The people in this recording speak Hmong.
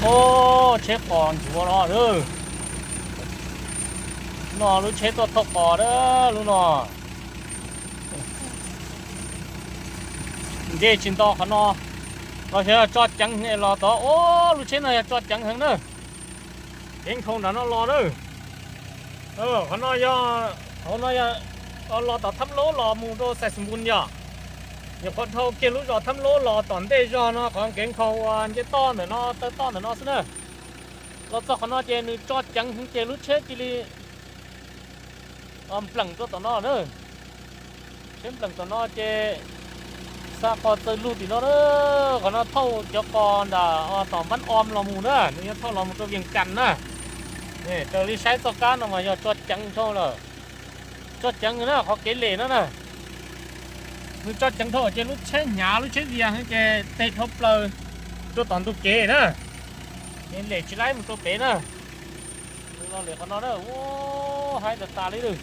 Ob, tsheb qos ntsuav no lawm. No lub tsheb tuaj thauj qos a, lub no. Nce tsis nto qhov no, los yog tso ceev los tod. Ob, lub tsheb no yog tso ceev heev na. Kev nkhaus nram no los na. Qhov no yog, hauv no yog los tom Thab Laub los mus rau Xais Xus Npus yog. Nyuam qhuav dhau kiag lub zos Thab Laub los tom ntej zog no qhov kev nkhaus uas nce toj ntawm no, taw toj ntawm no xwb na. Los txog qhov no ces nws tso ceev heev ces lub tsheb cia li nplees rau tom no na. Tsheb nplees tom no ces xa qos txawg lug tim no na. Qhov no thauj cov qos nram tom Npab Om los mus na, nws yuav thauj los mus rau Vias Cas na. Raws li saib txoj kab no mas yog tso ceev dhau lawm. Tso ceev na, qhov kev lem no na. Nws tso ceev dhau ces lub tsheb hnyav lub tsheb vias ces teg dhau plaws rau tom ntug kev na. Ces lem tsis laib mus rau pem na. Nws los lem qhov no na, ua haib tas tas li.